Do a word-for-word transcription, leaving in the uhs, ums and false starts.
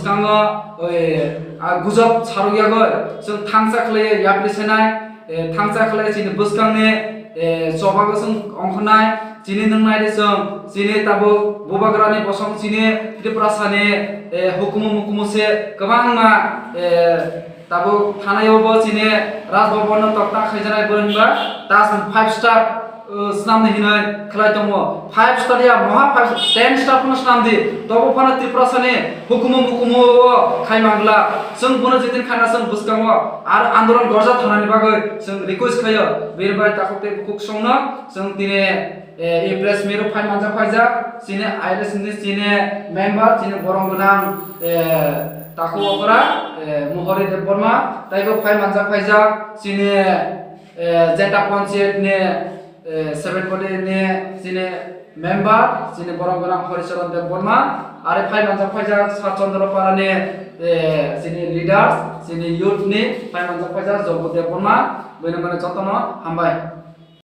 Bwskango, oi, a, gujob saruk yagoi, chwng thangsa khlaiwi yapri senai, eh, thangsa khlai chini bwskangni, eh, chobago chwng ongkhornai, chini nwngnai de chwng, chini tabuk bubagrani bosong chini Tiprasani, eh, hukumu mukumu se kwbangma, eh, tabuk thanai o bo chini Raj Bhavan no tokta khaijanai bo hinba tas five star, uh, snamni hinoi khlai tongo. Five star ya, moha five star, ten star phano snam di. Tobo phano Tiprasani hukumu mukumu o khai mangla. Chwng bono jetin khana chwng bwskango ar andolon gorja thanani bagwi chwng request khaio. Bir bai takhuk tei bukhuk songno chwng tini, eh, i press meet o phai manjak phaijak. Chini I L S ni chini member, chini borom gwnang, eh, takhuk okra, eh, Mohori Debbarma. Taibo phai manjak phaijak chini, eh, Jeta Panchayat ni, eh, seven body ni chini member, chini borom gwnang Horicharan Debbarma, are phai manjak phaijak Sat Chandra Para ni, eh, chini leaders, chini youth ni phai manjak phaijak Jobu Debbarma, bini mane jotono hambai.